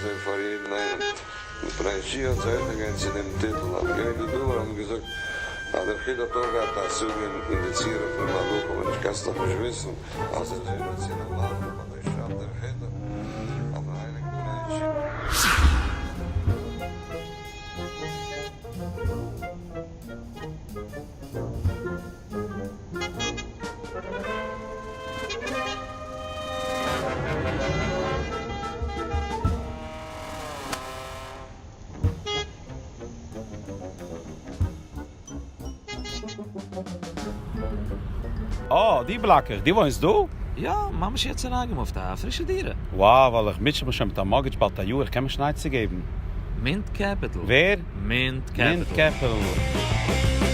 געווען פאר יעדן איינעם. די פני יהושע האט זוכה געווען צו דעם טיטל, אבער געווען די דבר האבן געזאגט אז דער חיד א האט אויך געהאט א השגה אין די צורה פון מלאכים און נישט קענסט דאך נישט וויסן אז ער איז זוכה צו די מלאכים אזוי שרייבט דער חיד א אויפן הייליגן פני יהושע. אה, די בלאקער, דו וואוינסט דא? יא, ממש יעצט אריינגעמופט, א פרישע דירה. Wow, ווייל איך מוטשע מיך שוין מיט א mortgage באלד א יאר, איך קען מיך שוין עצה געבן. Mint Capital. ווער? Mint Mint Capital. Capital.